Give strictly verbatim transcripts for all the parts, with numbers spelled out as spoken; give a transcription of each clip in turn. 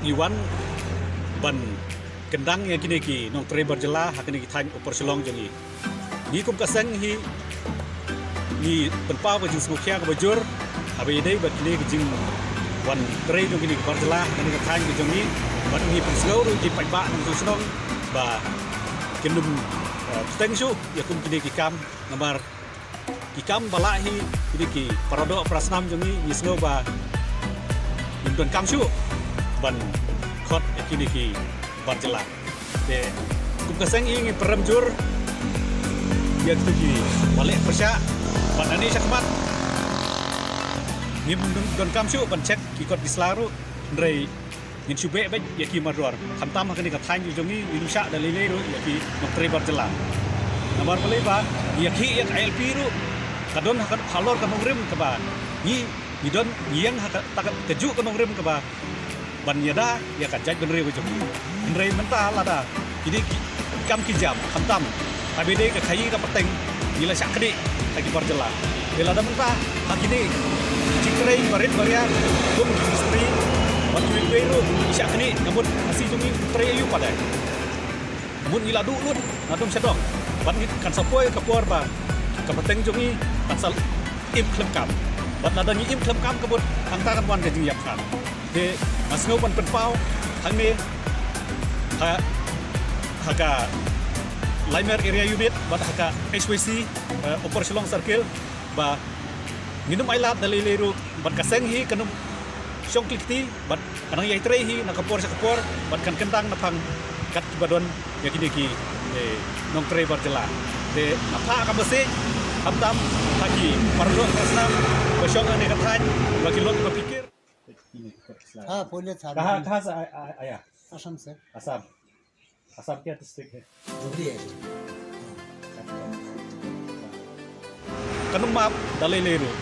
Ngi wan ban kyndang ïa kine ki nongtrei bar jylla ha kine ki thaiñ Upper Shillong jong ngi. Ngi kum ka seng hi ngi pynpaw ka jingsngewkhia kaba jur haba ïadei bad kine ki jingwan trei jong kine ki bar jylla ha kane ka thaiñ ka jong ngi, bad ngi pynsngew ruh ki paidbah nongshong shnong ba kin ym, eh, bteng shuh ïa kum kine ki kam, namar ki kam ba lah hi kine ki paradoh parasnam jong ngi, ngi sngew ba ngim donkam shuh ban khot ïa kine ki bar jylla. Te kum ka seng hi ngi pyrem jur ïa kito kiba leh pyrshah, bad nangne shakhmat ngim donkam shuh ban check ki kot ki sla ruh, hynrei ngin shu beh beit ïa ki mardor. Khamtam ha kane ka thaiñ jong ngi, ngin ym shah da lei lei ruh ïa ki nongtrei bar jylla. Namar balei ba ïa ki, ïa ka I L P ruh ka don ha ka, halor ka nongrim kaba ngi, ngi don, ngi ïeng ha kata ka, kajuh ka nongrim kaba ban ïada ïa ka jaitbynriew ka jong ngi. Hynrei mynta lada kine ki kam ki jam, khamtam haba ïadei ka khaïi ka pateng, ngi la shah knieh ha ki bar jylla. Te lada mynta ha kine ki jingtrei barit baria kum ki mistri bad kiwei kiwei ruh ngi shah knieh, nga mut ka sngi jong ngi trei aïu pat de? Mut ngi la duh lut nadong shadong, bad ngi kan sa poi ka por ba ka pateng jong ngi kan sa im khlem kam. Bad lada ngi im khlem kam, ka mut hangta kan wan ka jingïap kha. Te nga sngew ban pynpaw hangne ha, ha ka Laimer Area Unit bad ha ka H Y C, eh, Upper Shillong Circle, ba ngin ym ailad da lei lei ruh, bad ka seng hi kan ym shong kli kti, bad kan nang ïai trei hi na ka por sha ka por, bad kan kyndang na phang kat kiba don ïa kine ki, eh, nongtrei bar jylla. Te nga phah ka message khamtam ha ki paradoh parasnam ba shong ha kane ka thaiñ, ba ki long kiba phikir. Ha, pule tha. Kaha, kaha sa, a, a, aya? Assam se. Assam. Assam kya district hai? Dhubri hai. Kan ym map da lei lei ruh,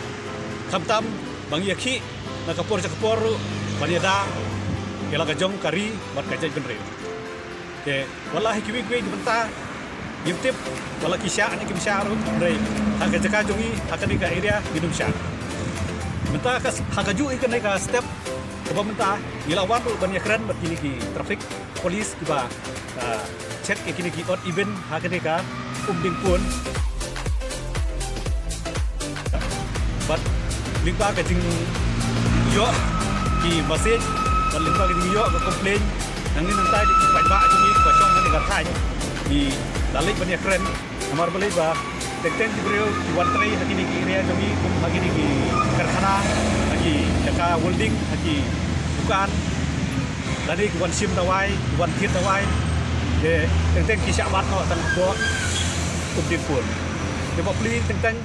khamtam ba ngi ïakhih na ka por sha ka por ruh ban ïada ïa la ka jong ka ri bad ka jaitbynriew. Te wat la ha kiwei kiwei ki bynta ngim tip, wat la ki shah ne kim shah ruh, hynrei ha ka jaka jong ngi ha kane ka area ngin ym shah. Mynta ka s-, ha kajuh hi kane ka step kaba mynta ngi la wan ruh ban ïakren bad kine ki traffic police kiba, ah, check ïa kine ki odd even ha kane ka Umdingpur. Bad lyngba ka jingïoh ki message bad lyngba ka jingïoh ka complain nangne nangtai, ki paidbah jong ngi kiba shong ha kane ka thaiñ, ngi la leit ban ïakren. Namar balei ba teng teng ki briew ki wan trei ha kine ki area jong ngi, kum ha kine ki karkhana, ha ki jaka welding, ha ki dukan, lane ki wan shim dawai, ki wan thied dawai. Te teng teng ki shah wad noh tang hapoh Umdingpur. Te ba plie teng teng